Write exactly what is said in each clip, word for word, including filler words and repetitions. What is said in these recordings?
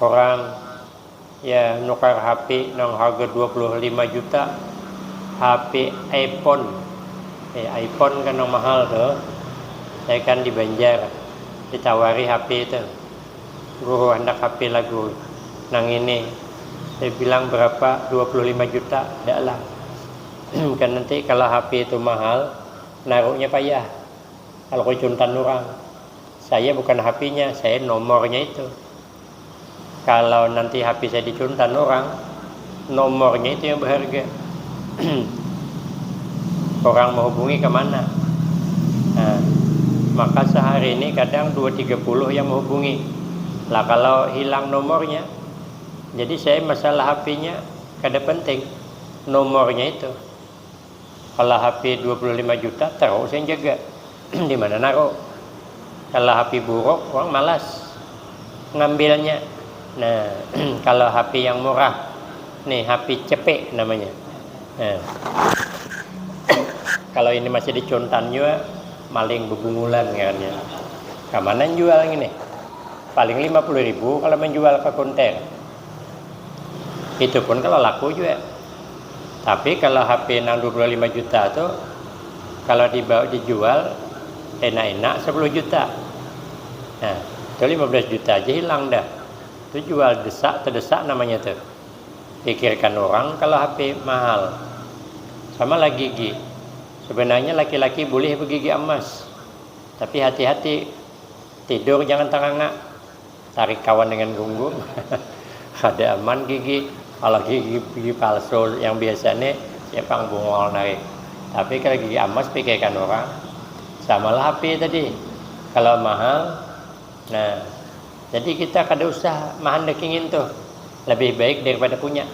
Orang ya nukar H P nang harga dua puluh lima juta, H P iPhone. Eh, iPhone kan nang mahal tu. Saya kan di Banjar, ditawari H P tu. Guru, handak H P lah, Guru. Nang ini. Saya bilang, berapa? Dua puluh lima juta. Ndak lah. Kan nanti kalau H P itu mahal, naruhnya payah. Kalau kucuntan orang. Saya bukan H P-nya, saya nomornya itu. Kalau nanti H P saya dicuntan orang, nomornya itu yang berharga. Orang menghubungi ke mana? Nah, maka sehari ini kadang dua tiga puluh yang menghubungi. Lah, kalau hilang nomornya, jadi saya masalah H P-nya kada penting, nomornya itu. Kalau H P dua puluh lima juta, terus yang jaga. Di mana naruh? Kalau H P buruk, orang malas ngambilnya. Nah, kalau H P yang murah, nih, H P cepek namanya. Nah, kalau ini masih dicuntan juga, maling bebungulan ngarannya. Kamanan jual ini? Paling lima puluh ribu kalau menjual ke konter. Itu pun kalau laku juga. Tapi kalau H P nang dua puluh lima juta tu, kalau dibawa dijual, enak-enak sepuluh juta. Nah, itu lima belas juta aja hilang dah. Itu jual desak, terdesak namanya tu. Pikirkan orang kalau H P mahal. Sama lah gigi. Sebenarnya laki-laki boleh begigi emas. Tapi hati-hati, tidur jangan tanganga. Tarik kawan dengan gunggung. Kada aman gigi. Kalau gigi, gigi palsu yang biasa ni, siapa yang bungol narik. Tapi kalau gigi emas, pikirkan orang. Samalah H P tadi. Kalau mahal, nah, jadi kita kada usah mahandaki ngintu. Lebih baik daripada punya.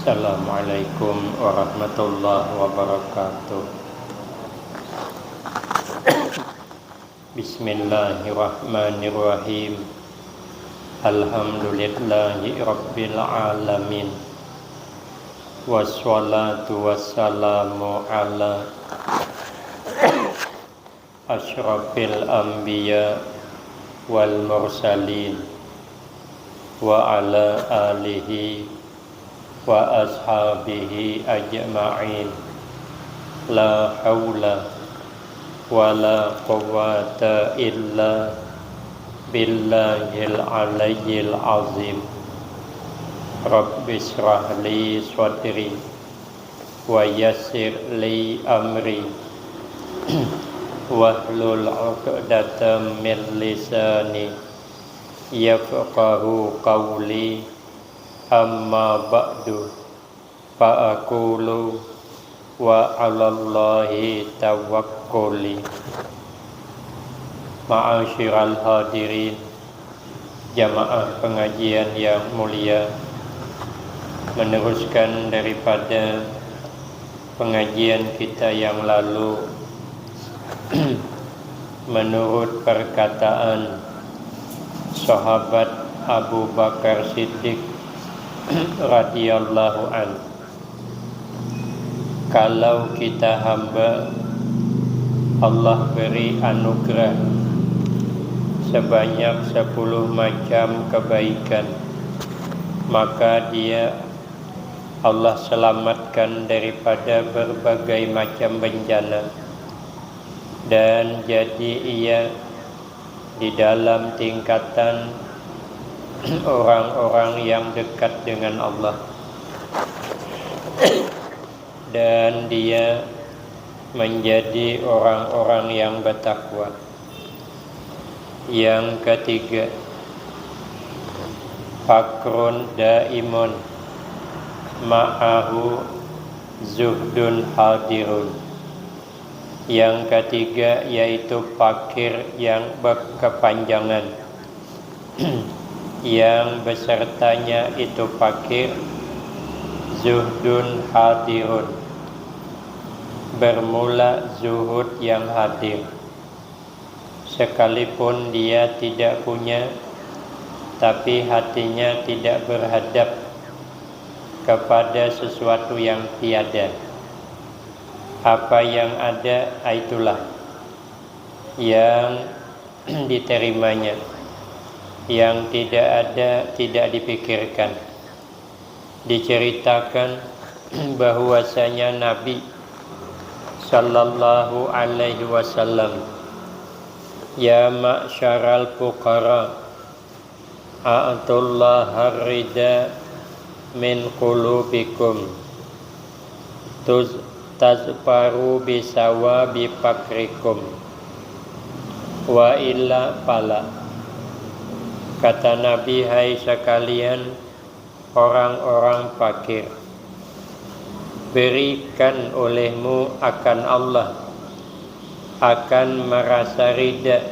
Assalamualaikum warahmatullahi wabarakatuh. Bismillahirrahmanirrahim. Alhamdulillahi rabbil alamin. Wassalatu wassalamu ala asyrafil anbiya wal mursalin, wa ala alihi wa ashabihi ajma'in. La haula wa la quwwata illa billahil aliyyil azim. Rabbi shrah li sadri wa yassir li amri wahlul 'uqdatam min lisani yafqahu qawli. Amma ba'du, fa aqulu wa 'alallahi tawakkuli. Ma'asyiral hadirin, jamaah pengajian yang mulia, meneruskan daripada pengajian kita yang lalu, menurut perkataan sahabat Abu Bakar Siddiq radhiyallahu an, kalau kita hamba Allah beri anugerah sebanyak sepuluh macam kebaikan, maka dia, Allah selamatkan daripada berbagai macam bencana, dan jadi ia di dalam tingkatan orang-orang yang dekat dengan Allah, dan dia menjadi orang-orang yang bertakwa. Yang ketiga, fakrun daimun ma'ahu zuhdun hadirun. Yang ketiga yaitu fakir yang berkepanjangan. Yang besertanya itu fakir, Zuhdun hadirun. Bermula zuhud yang hadir. Sekalipun dia tidak punya, tapi hatinya tidak berhadap kepada sesuatu yang tiada. Apa yang ada, itulah yang diterimanya. Yang tidak ada, tidak dipikirkan. Diceritakan bahwasanya Nabi sallallahu alaihi wasallam, "Ya ma'syaral fuqara, a'tullahar rida min qulubikum, tuz-, tazfaru bisawabi fakrikum, wa illa fala." Kata Nabi, "Hai sekalian orang-orang fakir, berikan olehmu akan Allah, akan merasa rida,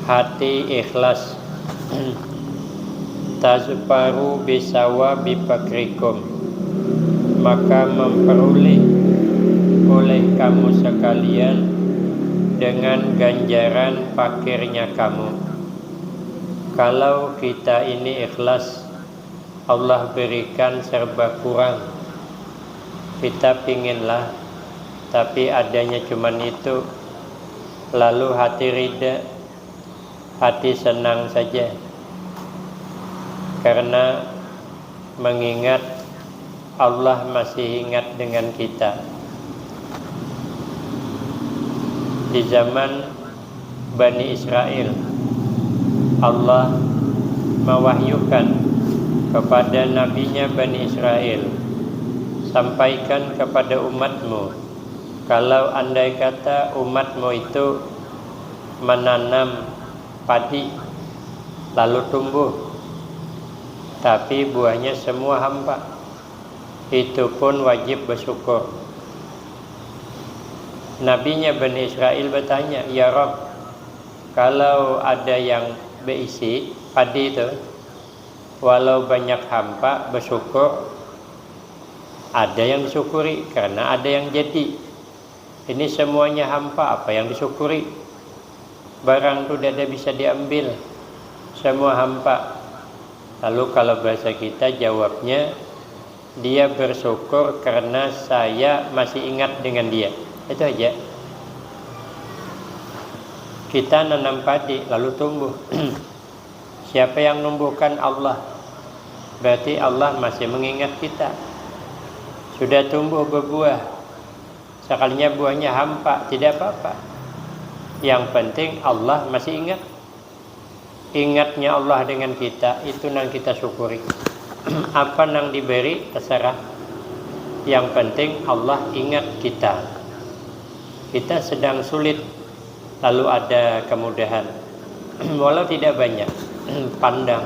hati ikhlas, tazfaru bisawabi fakrikum, maka memperoleh oleh kamu sekalian dengan ganjaran fakirnya kamu." Kalau kita ini ikhlas, Allah berikan serba kurang. Kita pinginlah, tapi adanya cuman itu. Lalu hati rida, hati senang saja. Karena mengingat Allah masih ingat dengan kita. Di zaman Bani Israel, Allah mewahyukan kepada nabinya Bani Israel, "Sampaikan kepada umatmu, kalau andai kata umatmu itu menanam padi, lalu tumbuh, tapi buahnya semua hampa, itu pun wajib bersyukur." Nabinya Bani Israel bertanya, "Ya Rabb, kalau ada yang berisi padi itu, walau banyak hampa, bersyukur, ada yang disyukuri karena ada yang jadi. Ini semuanya hampa, apa yang disyukuri? Barang tu tidak ada bisa diambil, semua hampa." Lalu kalau bahasa kita jawabnya, "Dia bersyukur karena saya masih ingat dengan dia." Itu aja. Kita nanam padi lalu tumbuh. Siapa yang numbuhkan? Allah. Berarti Allah masih mengingat kita. Sudah tumbuh berbuah, sekalinya buahnya hampa, tidak apa-apa. Yang penting Allah masih ingat. Ingatnya Allah dengan kita, itu nang kita syukuri. Apa nang diberi, terserah. Yang penting Allah ingat kita. Kita sedang sulit, lalu ada kemudahan. Walau tidak banyak, pandang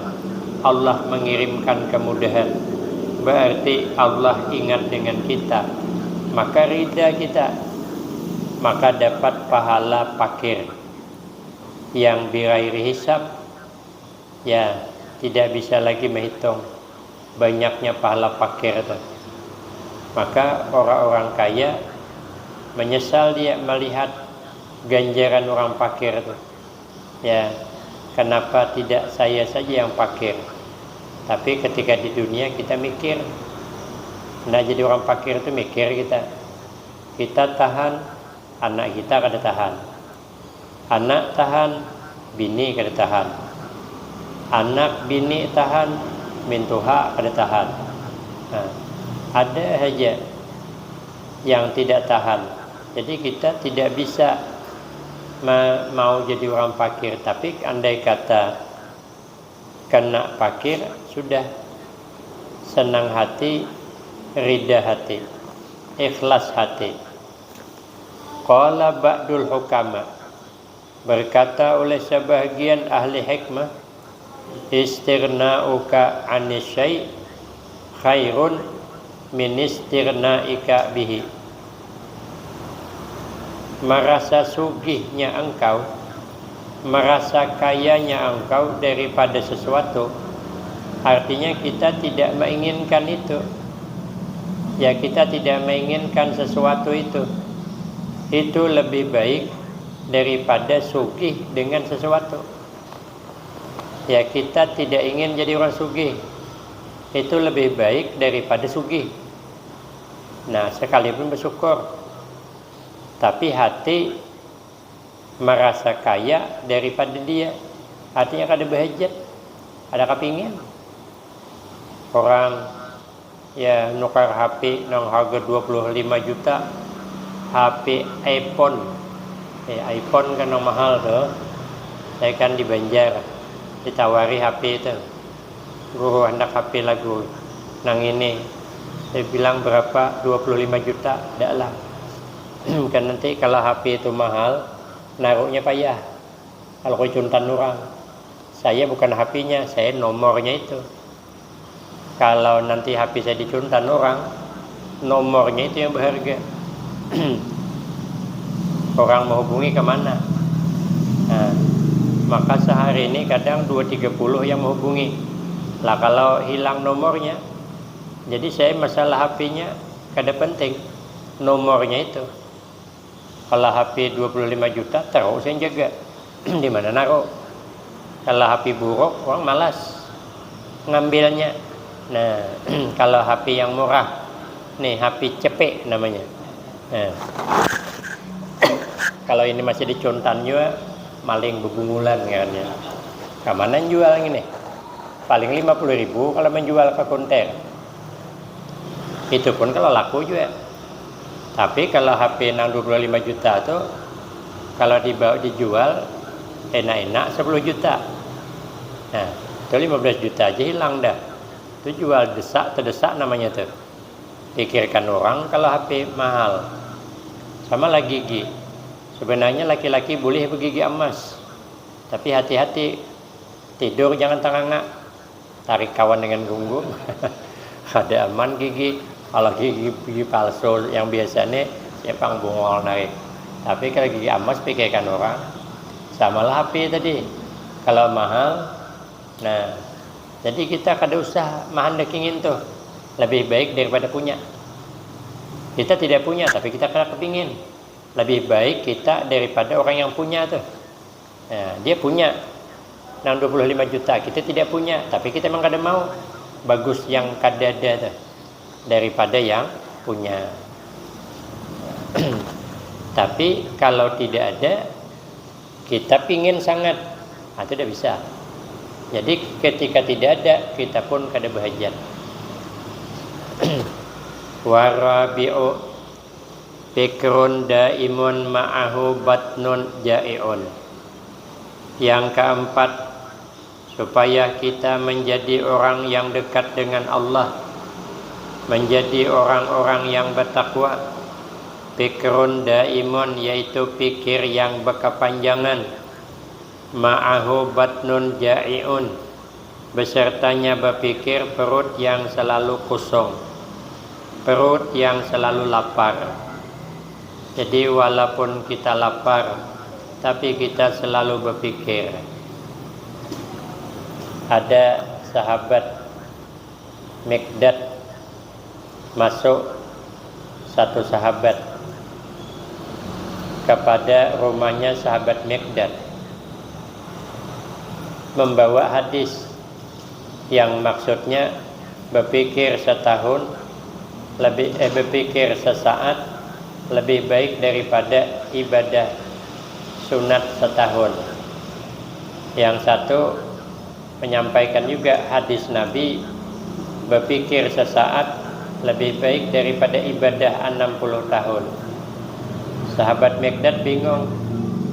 Allah mengirimkan kemudahan, berarti Allah ingat dengan kita. Maka rida kita, maka dapat pahala fakir yang birairi hisab. Ya, tidak bisa lagi menghitung banyaknya pahala fakir itu. Maka orang-orang kaya menyesal dia melihat ganjaran orang fakir itu. Ya, kenapa tidak saya saja yang fakir? Tapi ketika di dunia kita mikir, nak jadi orang fakir itu mikir kita. Kita tahan, anak kita kada tahan. Anak tahan, bini kada tahan. Anak bini tahan, mintuha kada tahan. Nah, ada saja yang tidak tahan. Jadi kita tidak bisa ma-, mau jadi orang fakir. Tapi andai kata kena fakir, sudah, senang hati, rida hati, ikhlas hati. Qala ba'dul hukama, berkata oleh sebahagian ahli hikmah, "Istighna'uka 'anis syai' khairun min istighna'ika bihi." Merasa sugihnya engkau, merasa kayanya engkau daripada sesuatu, Artinya kita tidak menginginkan itu. Ya, kita tidak menginginkan sesuatu itu. Itu lebih baik daripada sugih dengan sesuatu. Ya, kita tidak ingin jadi orang sugih. Itu lebih baik daripada sugih. Nah, sekalipun bersyukur, tapi hati merasa kaya daripada dia. Artinya kada berhajat, ada kepingin. Orang ya nukar H P nang harga dua puluh lima juta, H P iPhone. Eh, iPhone kan nang mahal tuh. Saya kan di Banjar, ditawari H P itu. Guru, handak H P lagu nang ini. Saya bilang, berapa? Dua puluh lima juta. Ndak lah. Kan nanti kalau H P itu mahal, naruhnya payah. Kalau kau cuntan orang, saya bukan H P-nya, saya nomornya itu. Kalau nanti H P saya dicuntan orang, nomornya itu yang berharga. Orang menghubungi ke mana? Nah, maka sehari ini kadang dua tiga puluh yang menghubungi. Lah, kalau hilang nomornya, jadi saya masalah H P-nya kada penting, nomornya itu. Kalau H P dua puluh lima juta, terus yang jaga. Di mana naruh? Kalau H P buruk, orang malas ngambilnya. Nah, kalau H P yang murah, nih, H P cepek namanya. Nah, kalau ini masih dicuntan juga, maling bebungulan kan ya. Keamanan jual ini. Paling lima puluh ribu kalau menjual ke konter. Itu pun kalau laku juga. Tapi kalau H P nang dua puluh lima juta tuh, kalau dibawa dijual, enak-enak sepuluh juta. Nah, itu lima belas juta aja hilang dah. Itu jual desak, terdesak namanya tuh. Pikirkan orang kalau H P mahal. Sama lah gigi. Sebenarnya laki-laki boleh begigi emas. Tapi hati-hati, tidur jangan tanganga. Tarik kawan dengan gunggung. Kada aman gigi. Kalau gigi, gigi palsu yang biasa nih, siapa yang bungol narik. Tapi kalau gigi amas, pikirkan orang. Sama lah H P tadi. Kalau mahal, nah, jadi kita kada usah mahandaki ngintu. Lebih baik daripada punya. Kita tidak punya, tapi kita kada kepingin. Lebih baik kita daripada orang yang punya tuh. Nah, dia punya nang dua puluh lima juta, kita tidak punya, tapi kita memang kada mau. Bagus yang kadada tuh daripada yang punya. Tapi kalau tidak ada, kita pingin sangat, nah, itu tidak bisa. Jadi ketika tidak ada, kita pun kada berhajat. Warabi'u, fikrun daimun ma'ahu batnun ja'iun. Yang keempat, supaya kita menjadi orang yang dekat dengan Allah, menjadi orang-orang yang bertakwa. Fikrun daimun, yaitu pikir yang berkepanjangan. Ma'ahu batnun ja'iun, besertanya berpikir perut yang selalu kosong, perut yang selalu lapar. Jadi walaupun kita lapar, tapi kita selalu berpikir. Ada sahabat Mikdad, masuk satu sahabat kepada rumahnya sahabat Mikdad, membawa hadis yang maksudnya berpikir setahun lebih eh, berpikir sesaat lebih baik daripada ibadah sunat setahun. Yang satu menyampaikan juga hadis Nabi, berpikir sesaat lebih baik daripada ibadah enam puluh tahun. Sahabat Mikdad bingung,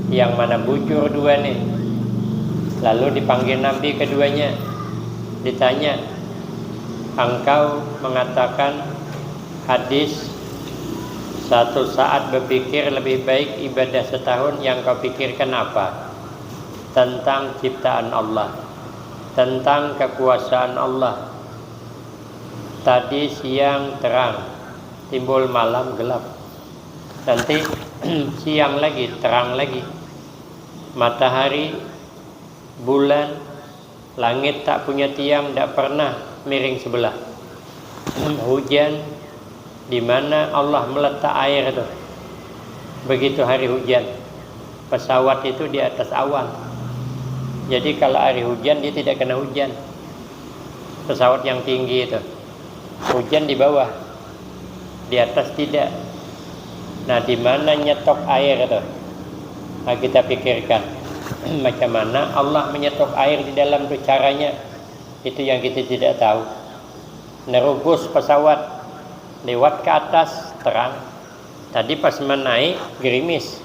yang mana bujur dua nih? Lalu dipanggil Nabi keduanya, ditanya, engkau mengatakan hadis satu saat berpikir lebih baik ibadah setahun, yang kau pikirkan apa? Tentang ciptaan Allah, tentang kekuasaan Allah. Tadi siang terang, timbul malam gelap. Nanti siang lagi, terang lagi. Matahari, bulan, Langit tak punya tiang, tidak pernah miring sebelah. Hujan, di mana Allah meletak air itu. Begitu hari hujan, pesawat itu di atas awan. Jadi kalau hari hujan, dia tidak kena hujan. Pesawat yang tinggi itu, hujan di bawah, di atas tidak. Nah, di mana nyetok air itu? Nah, kita pikirkan, macam mana Allah menyetok air di dalam tu caranya. Itu yang kita tidak tahu. Nerubus pesawat, lewat ke atas, terang. Tadi pas menaik, gerimis.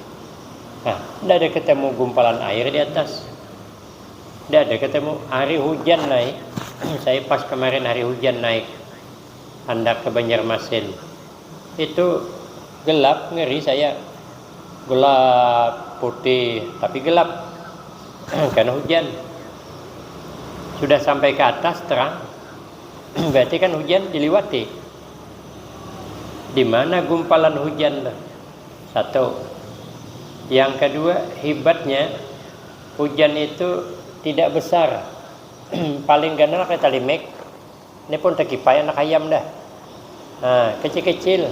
Nah, tidak ada ketemu gumpalan air di atas. Tidak ada ketemu. Hari hujan naik. Saya pas kemarin hari hujan naik, handak ke Banjarmasin. Itu gelap, ngeri saya. Gelap, putih, tapi gelap. Karena hujan. Sudah sampai ke atas, terang. Berarti kan hujan diliwati. Di mana gumpalan hujan tu? Satu. Yang kedua, hebatnya, hujan itu tidak besar. Paling ganal kayak talimek. Ini pun tekipai anak ayam dah. Nah, kecil-kecil.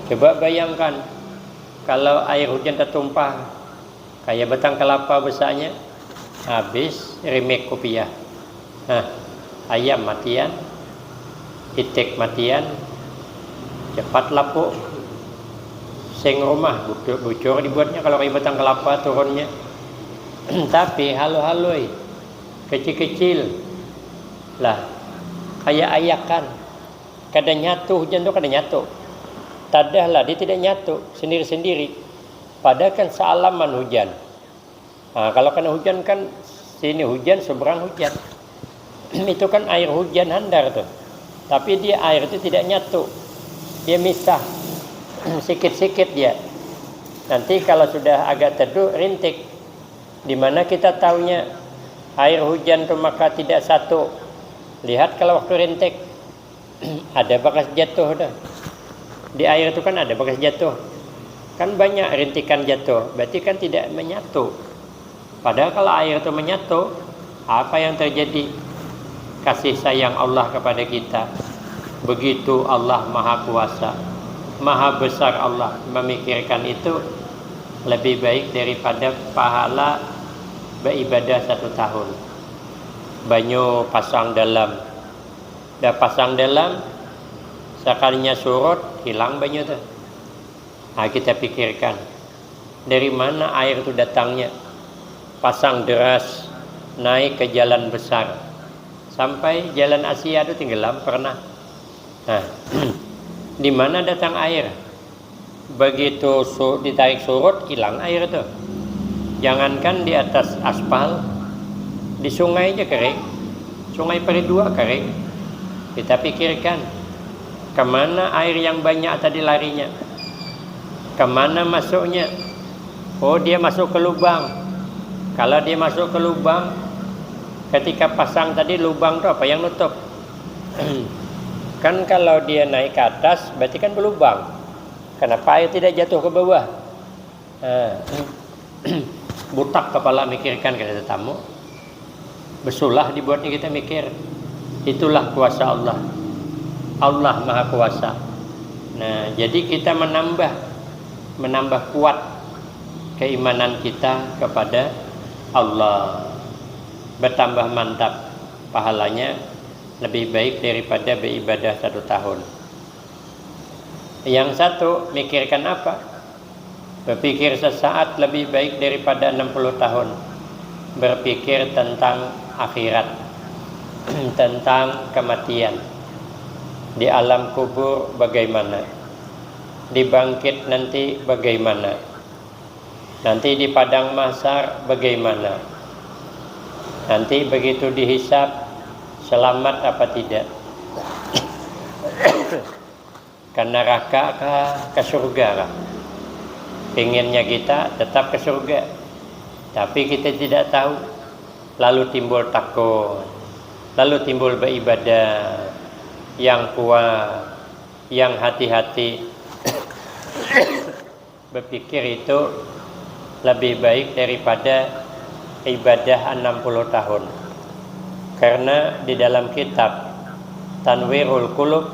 Coba bayangkan, kalau air hujan tertumpah, kayak batang kelapa besarnya, habis rimek kupiah. Nah, ayam matian, itik matian, cepat lapuk. Sing rumah, bucur, bucur dibuatnya kalau kayak batang kelapa turunnya. Tapi halu-halui, kecil-kecil. Lah, kayak ayakan. Kada nyatu, hujan tu kada nyatu. Tadah lah, dia tidak nyatu, sendiri-sendiri. Padahal kan sealaman hujan. Nah, kalau kena hujan kan sini hujan, seberang hujan. Itu kan air hujan handar tu. Tapi dia air itu tidak nyatu. Dia misah. Sikit-sikit dia. Nanti kalau sudah agak teduh, rintik. Di mana kita taunya air hujan tu maka tidak satu? Lihat kalau waktu rintik. Ada bakas jatuh dah. Di air tu kan ada bakas jatuh. Kan banyak rintikan jatuh, berarti kan tidak menyatu. Padahal kalau air tu menyatu, apa yang terjadi? Kasih sayang Allah kepada kita. Begitu Allah Maha Kuasa, Maha Besar Allah, memikirkan itu lebih baik daripada pahala beribadah satu tahun. Banyu pasang dalam. Dah pasang dalam, sakalinya surut, hilang banyu tu. Nah, kita pikirkan, dari mana air tu datangnya? Pasang deras, naik ke jalan besar. Sampai jalan Asia tu tenggelam pernah. Nah, di mana datang air? Begitu su-, ditarik surut, hilang air tu. Jangankan di atas aspal, di sungai aja kering. Sungai Peridua kering. Kita pikirkan, kemana air yang banyak tadi larinya? Kemana masuknya? Oh, dia masuk ke lubang. Kalau dia masuk ke lubang, ketika pasang tadi, lubang tu apa yang nutup? Kan kalau dia naik ke atas, berarti kan berlubang. Kenapa air tidak jatuh ke bawah? Nah, butak kepala mikirkan, kata tetamu. Besulah dibuatnya kita mikir. Itulah kuasa Allah. Allah Maha Kuasa. Nah, jadi kita menambah, menambah kuat keimanan kita kepada Allah. Bertambah mantap pahalanya, lebih baik daripada beribadah satu tahun. Yang satu mikirkan apa? Berpikir sesaat lebih baik daripada enam puluh tahun berpikir tentang akhirat, tentang kematian. Di alam kubur bagaimana? Dibangkit nanti bagaimana? Nanti di padang mahsyar bagaimana? Nanti begitu dihisap, selamat apa tidak? Ke neraka kah, ke surga kah? Pengennya kita tetap ke surga. Tapi kita tidak tahu. Lalu timbul takut. Lalu timbul beribadah yang kuat, yang hati-hati. Berpikir itu lebih baik daripada ibadah enam puluh tahun. Karena di dalam kitab Tanwirul Qulub,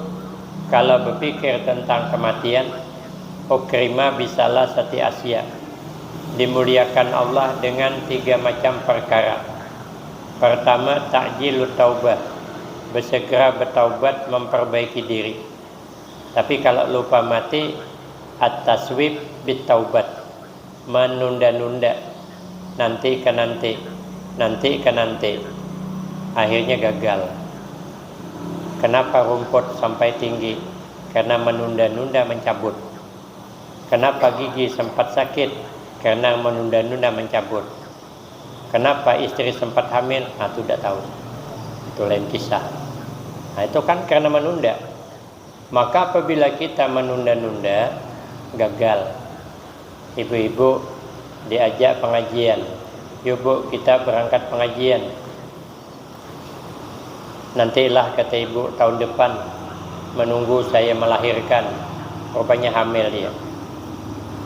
kalau berpikir tentang kematian, ukrima bisalah sati asya, dimuliakan Allah dengan tiga macam perkara. Pertama, ta'jilut taubah, bersegera bertaubat, memperbaiki diri. Tapi kalau lupa mati, at-taswib bit taubat, menunda-nunda, nanti ke nanti, nanti ke nanti, akhirnya gagal. Kenapa rumput sampai tinggi? Karena menunda-nunda mencabut. Kenapa gigi sempat sakit? Karena menunda-nunda mencabut. Kenapa istri sempat hamil? Nah, itu tidak tahu. Itu lain kisah. Nah, itu kan karena menunda. Maka apabila kita menunda-nunda, gagal. Ibu-ibu diajak pengajian, "Yuk, Bu, kita berangkat pengajian." "Nantilah," kata ibu, "tahun depan, menunggu saya melahirkan." Rupanya hamil dia.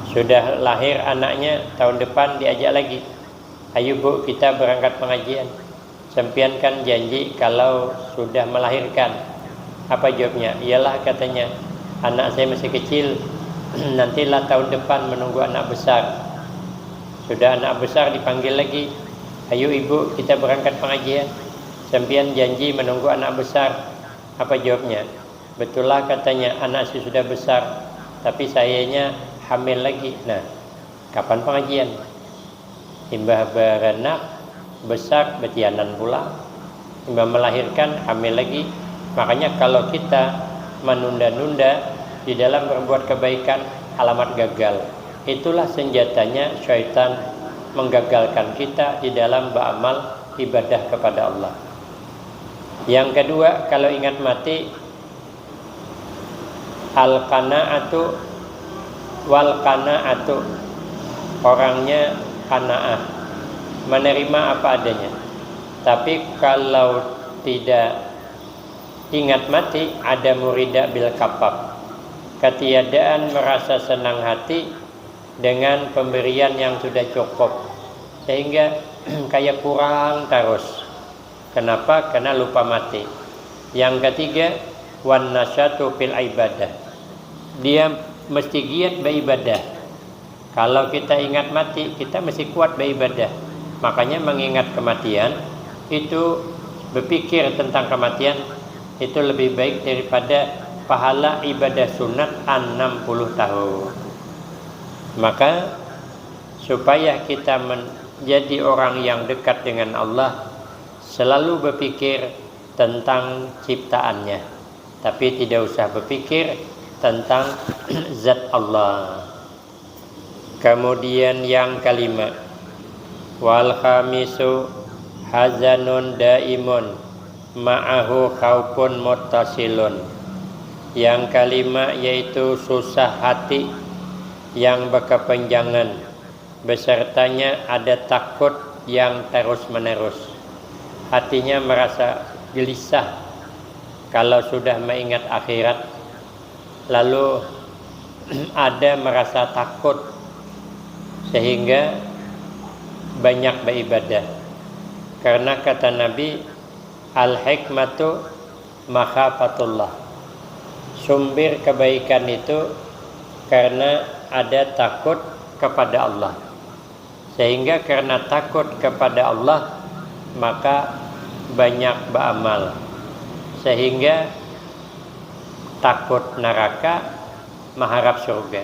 Sudah lahir anaknya, tahun depan diajak lagi, "Ayo, Bu, kita berangkat pengajian. Sempian kan janji kalau sudah melahirkan." Apa jawabnya? "Iyalah," katanya, "anak saya masih kecil. Nantilah tahun depan menunggu anak besar." Sudah anak besar dipanggil lagi, "Ayo, Ibu, kita berangkat pengajian. Sempian janji menunggu anak besar." Apa jawabnya? "Betullah," katanya, "anak saya sudah besar, tapi sayanya hamil lagi." Nah, kapan pengajian? Imbah beranak besar, betianan pula. Imbah melahirkan, hamil lagi. Makanya kalau kita menunda-nunda di dalam berbuat kebaikan, alamat gagal. Itulah senjatanya syaitan menggagalkan kita di dalam beramal ibadah kepada Allah. Yang kedua, kalau ingat mati, al-qanaatu wal qanaatu, orangnya qanaah, menerima apa adanya. Tapi kalau tidak ingat mati, ada murida bil kapap, ketiadaan merasa senang hati dengan pemberian yang sudah cukup, sehingga kayak kurang terus. Kenapa? Karena lupa mati. Yang ketiga, wan nasyatu fil ibadah. Dia mesti giat beribadah. Kalau kita ingat mati, kita mesti kuat beribadah. Makanya mengingat kematian itu, berpikir tentang kematian itu lebih baik daripada pahala ibadah sunat enam puluh tahun. Maka supaya kita menjadi orang yang dekat dengan Allah, selalu berpikir tentang ciptaannya, tapi tidak usah berpikir tentang zat Allah. Kemudian yang kelima, wal khamisu hazanun daimun ma'ahu khaufun muttasilun. Yang kelima yaitu susah hati yang berkepanjangan, besertanya ada takut yang terus-menerus. Hatinya merasa gelisah kalau sudah mengingat akhirat, lalu ada merasa takut sehingga banyak beribadah. Karena kata Nabi, al-hikmatu makhafatullah. Sumbir kebaikan itu karena ada takut kepada Allah. Sehingga karena takut kepada Allah, maka banyak beramal. Sehingga takut neraka, mengharap surga.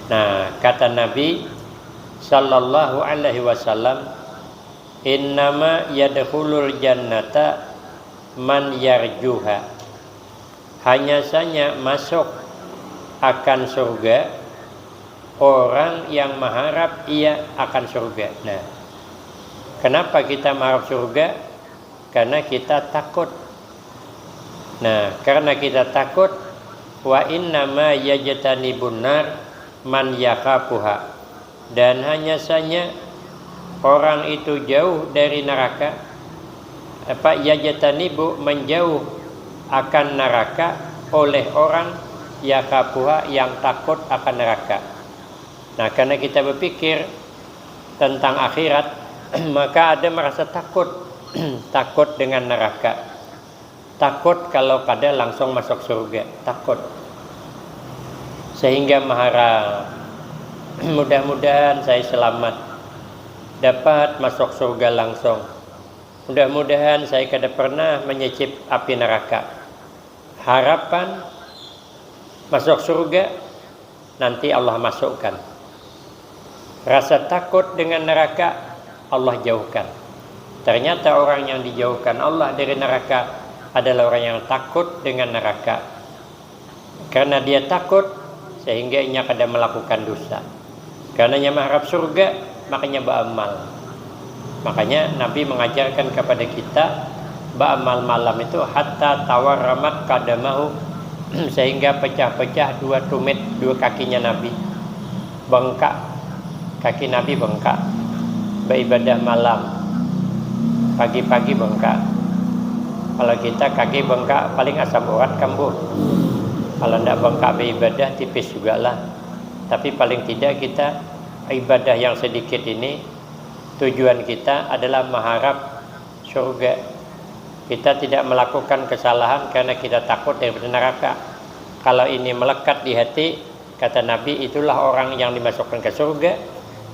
Nah, kata Nabi sallallahu alaihi wasallam, "Innama yadkhulul jannata man yarjuha." Hanya saja masuk akan surga orang yang mengharap ia akan surga. Nah, kenapa kita mengharap surga? Karena kita takut. Nah, karena kita takut, wa innama yajtanibun nar man yakhafuha. Dan hanya saja orang itu jauh dari neraka, apa, yajtanibu, menjauh akan neraka oleh orang yakhafuha, yang takut akan neraka. Nah, karena kita berpikir tentang akhirat, maka ada merasa takut takut dengan neraka. Takut kalau kada langsung masuk surga, takut. Sehingga maharap, mudah-mudahan saya selamat, dapat masuk surga langsung. Mudah-mudahan saya kada pernah menyicip api neraka. Harapan masuk surga, nanti Allah masukkan. Rasa takut dengan neraka, Allah jauhkan. Ternyata orang yang dijauhkan Allah dari neraka adalah orang yang takut dengan neraka. Karena dia takut, sehingga inya kada melakukan dosa. Karena inya mengharap surga, makanya beramal. Makanya Nabi mengajarkan kepada kita beramal malam itu hatta tawarramat qadamahu, sehingga pecah-pecah dua tumit, dua kakinya Nabi. Bengkak, kaki Nabi bengkak. Beribadah malam, pagi-pagi bengkak. Kalau kita kaki bengkak, paling asam urat kambuh. Kalau ndak bengkak beribadah, tipis jugalah. Tapi paling tidak kita ibadah yang sedikit ini, tujuan kita adalah mengharap surga. Kita tidak melakukan kesalahan karena kita takut daripada neraka. Kalau ini melekat di hati, kata Nabi, itulah orang yang dimasukkan ke surga,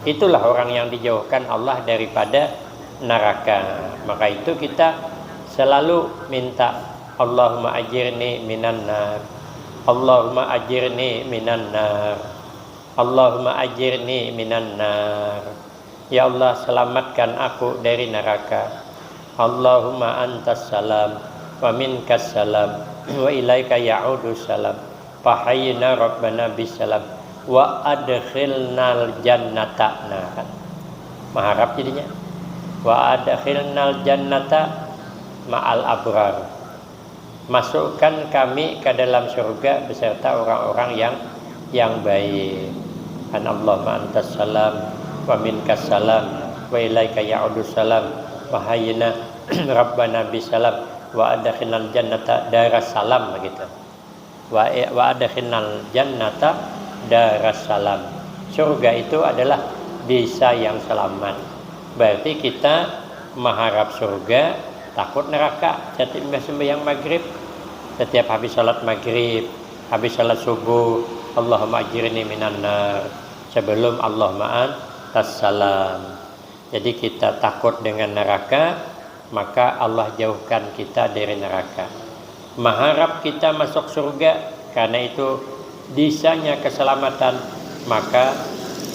itulah orang yang dijauhkan Allah daripada neraka. Maka itu kita selalu minta, Allahumma ajirni minan nar. Allahumma ajirni minan nar. Allahumma ajirni minan nar. Ya Allah, selamatkan aku dari neraka. Allahumma antas salam wa minkas salam wa ilaika ya'udu salam. Fahayyina rabbana bisalam wa adkhilnal jannata. Nah, kan. Maharap jadinya. Wa adkhilnal jannata ma'al abrar. Masukkan kami ke dalam surga beserta orang-orang yang yang baik. An Allahumma antas salam wa minkas salam wa ilaika ya'udus salam wa hayyina rabbana bisalam wa adkhilnal jannata daras salam, begitu. Wa, wa adkhilnal jannata daras salam. Surga itu adalah desa yang selamat. Berarti kita mengharap surga, takut neraka. Setiap sembahyang maghrib, setiap habis sholat maghrib, habis sholat subuh, Allahumma ajirni minan nar. Sebelum Allahumma antas salam. Jadi kita takut dengan neraka, maka Allah jauhkan kita dari neraka. Maharap kita masuk surga, karena itu disanya keselamatan, maka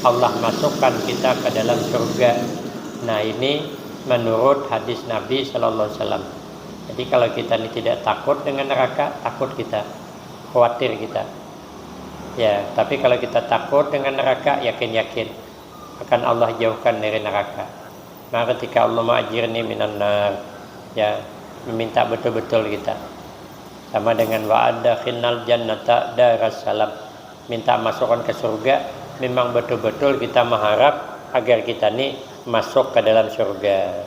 Allah masukkan kita ke dalam surga. Nah, ini menurut hadis Nabi Sallallahu Alaihi Wasallam. Jadi kalau kita ini tidak takut dengan neraka, takut kita, khawatir kita. Ya, tapi kalau kita takut dengan neraka, yakin-yakin akan Allah jauhkan dari neraka. Nah, ketika Allahumma ajirni minan nar, ya, meminta betul-betul kita. Sama dengan wa adkhilnal jannata daras salam. Minta masukkan ke surga, memang betul-betul kita mengharap agar kita ni masuk ke dalam surga.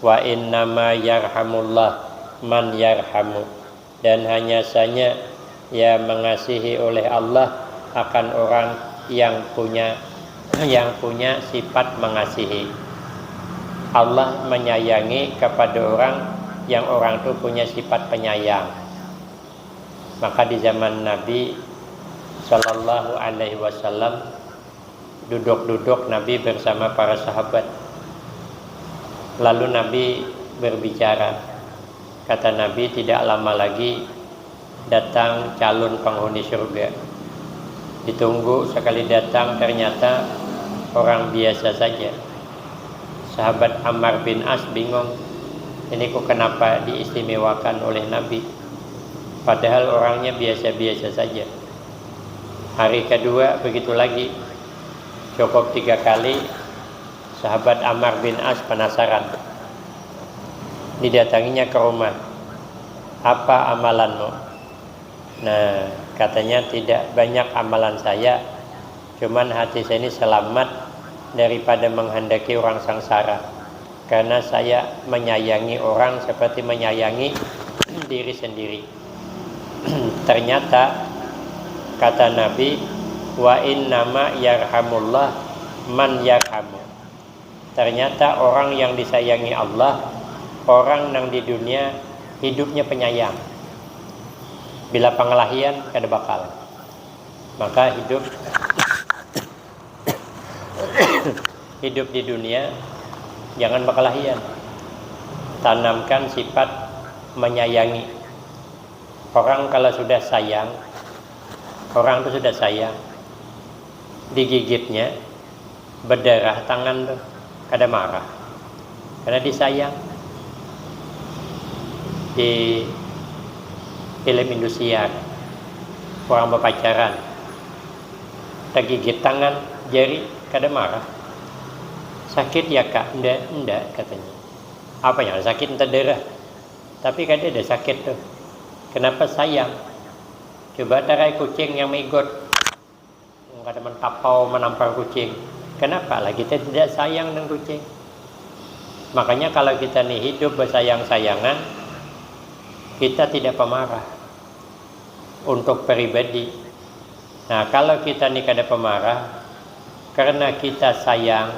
Wa innama yarhamullah man yarhamu. Dan hanya saja ia mengasihi oleh Allah akan orang yang punya yang punya sifat mengasihi. Allah menyayangi kepada orang yang orang tu punya sifat penyayang. Maka di zaman Nabi Sallallahu Alaihi Wasallam, duduk-duduk Nabi bersama para sahabat. Lalu Nabi berbicara. Kata Nabi, tidak lama lagi datang calon penghuni surga. Ditunggu, sekali datang ternyata orang biasa saja. Sahabat Ammar bin As bingung, ini kok kenapa diistimewakan oleh Nabi? Padahal orangnya biasa-biasa saja. Hari kedua begitu lagi. Cukup tiga kali, sahabat Ammar bin As penasaran. Didatanginya ke rumah. Apa amalanmu? Nah, katanya, tidak banyak amalan saya, cuman hati saya ini selamat daripada menghendaki orang sengsara. Karena saya menyayangi orang seperti menyayangi diri sendiri. Ternyata kata Nabi, wa innama yarhamullah man yarhamu. Ternyata orang yang disayangi Allah Orang nang di dunia hidupnya penyayang. Bila pangalahian kada bakal. Maka hidup hidup di dunia jangan bakalahian. Tanamkan sifat menyayangi. Orang kalau sudah sayang, orang tu sudah sayang, digigitnya, berdarah tangan tu, kada marah. Karena disayang. Di film Indosiar, orang berpacaran, tergigit tangan, jari, kada marah. Sakit ya kak? Ndak, ndak katanya. Apa yang sakit? Entah darah. Tapi kada ada sakit tu. Kenapa? Sayang. Coba tarai kucing yang maigot. Kada mentapau menampar kucing. Kenapa lah kita tidak sayang dengan kucing? Makanya kalau kita ni hidup bersayang-sayangan, kita tidak pemarah untuk pribadi. Nah, kalau kita ni kada pemarah, karena kita sayang,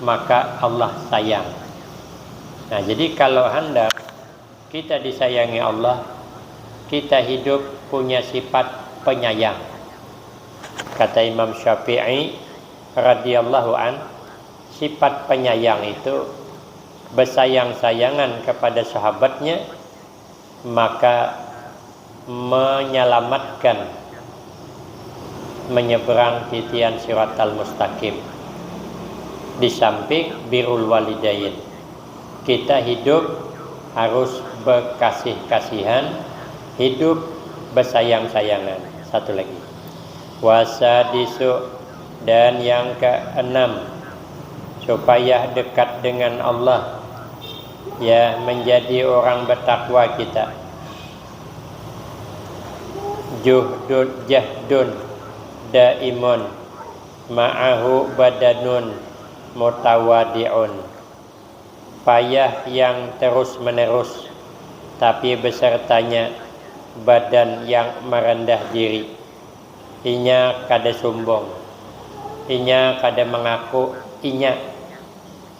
maka Allah sayang. Nah, jadi kalau hendak kita disayangi Allah, kita hidup punya sifat penyayang. Kata Imam Syafi'i radhiyallahu an, sifat penyayang itu bersayang-sayangan kepada sahabatnya, maka menyelamatkan menyeberang titian siratal mustaqim. Di samping birrul walidain, kita hidup harus berkasih-kasihan, hidup bersayang-sayangan. Satu lagi. Wasadisu, dan yang keenam, supaya dekat dengan Allah, ya, menjadi orang bertakwa kita. Juhdun, jahdun daimun ma'ahu badanun mutawadi'un. Payah yang terus-menerus, tapi besertanya badan yang merendah diri. Inya kada sumbung. Inya kada mengaku inya,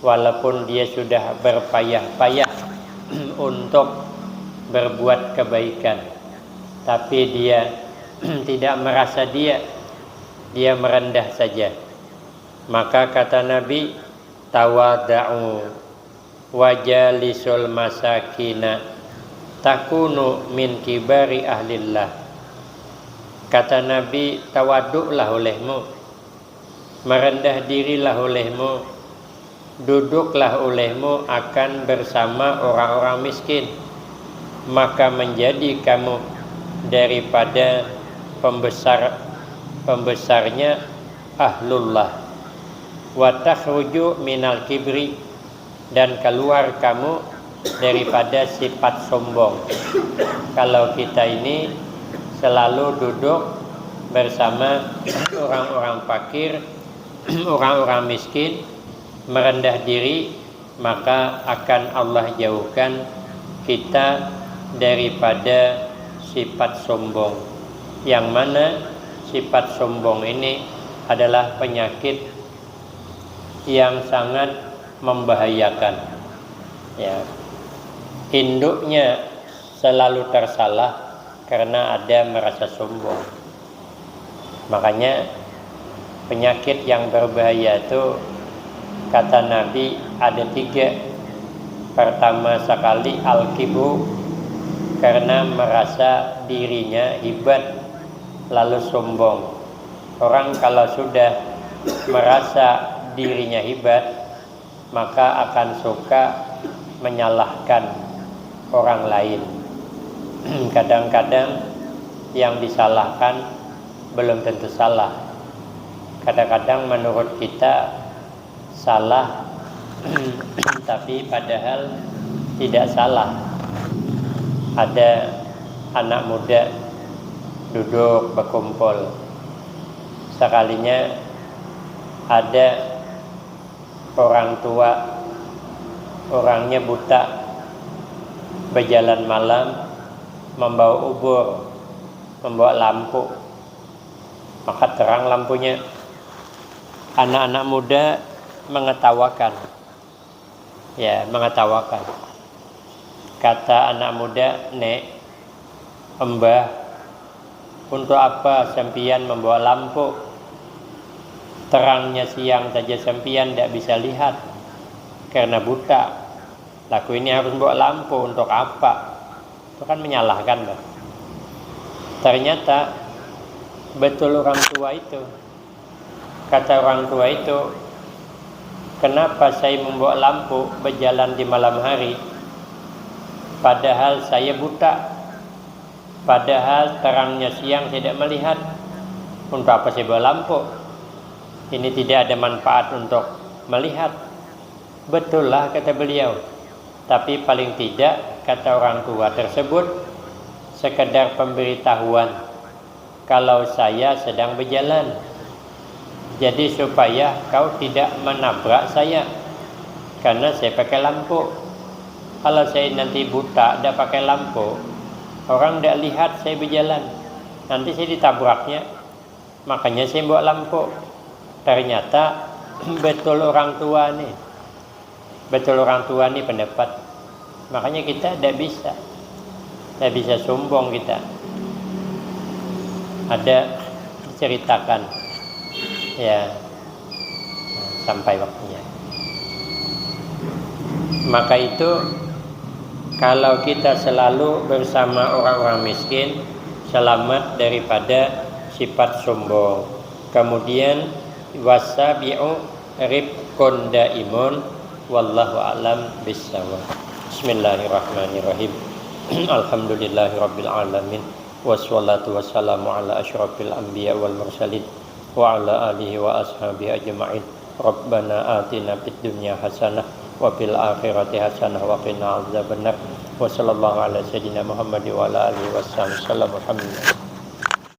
walaupun dia sudah berpayah-payah untuk berbuat kebaikan, tapi dia tidak merasa dia, dia merendah saja. Maka kata Nabi, "Tawada'u wajalisul masakina takunu min kibari ahlillah." Kata Nabi, "Tawaduklah olehmu, merendah dirilah olehmu, duduklah olehmu akan bersama orang-orang miskin, maka menjadi kamu daripada pembesar, pembesarnya ahlullah. Wa takhruju minal kibri, dan keluar kamu daripada sifat sombong." Kalau kita ini selalu duduk bersama orang-orang fakir, orang-orang miskin, merendah diri, maka akan Allah jauhkan kita daripada sifat sombong. Yang mana sifat sombong ini adalah penyakit yang sangat membahayakan. Ya. Induknya selalu tersalah karena ada merasa sombong. Makanya penyakit yang berbahaya itu, kata Nabi, ada tiga. Pertama sekali, al-kibru, karena merasa dirinya hebat lalu sombong. Orang kalau sudah merasa dirinya hebat, maka akan suka menyalahkan orang lain. Kadang-kadang yang disalahkan belum tentu salah. Kadang-kadang menurut kita salah, tapi padahal tidak salah. Ada anak muda duduk berkumpul. Sekalinya ada orang tua, orangnya buta, berjalan malam, membawa ubur, membawa lampu. Maka terang lampunya. Anak-anak muda mengetawakan. Ya, mengetawakan. Kata anak muda, "Nek, Mbah, untuk apa sampiyan membawa lampu? Terangnya siang saja sampiyan ndak bisa lihat karena buta. Laku ini harus membawa lampu untuk apa?" Itu kan menyalahkan, Mbah. Ternyata betul orang tua itu. Kata orang tua itu, "Kenapa saya membawa lampu berjalan di malam hari, padahal saya buta? Padahal terangnya siang saya tidak melihat. Untuk apa saya bawa lampu? Ini tidak ada manfaat untuk melihat." "Betullah," kata beliau, "tapi paling tidak," kata orang tua tersebut, "sekedar pemberitahuan kalau saya sedang berjalan. Jadi supaya kau tidak menabrak saya, karena saya pakai lampu. Kalau saya nanti buta, tidak pakai lampu, orang tidak lihat saya berjalan. Nanti saya ditabraknya. Makanya saya bawa lampu." Ternyata betul orang tua nih. Betul orang tua nih pendapat. Makanya kita tidak bisa, tidak bisa sombong kita. Ada diceritakan, ya, sampai waktunya. Maka itu, kalau kita selalu bersama orang-orang miskin, selamat daripada sifat sombong. Kemudian, wasabi'u rifqun daimun. Wallahu a'lam bissawab. Bismillahirrahmanirrahim. Alhamdulillahirabbil alamin. Wassalatu wassalamu ala asyrafil anbiya wal mursalin wa ala alihi wa ashabihi ajma'in. Rabbana atina fid dunya hasanah wa fil akhirati hasanah wa qina adzabannar. Wa sallallahu ala sayyidina Muhammad wa ala alihi wa sahbihi wasallam. Alhamdulillah.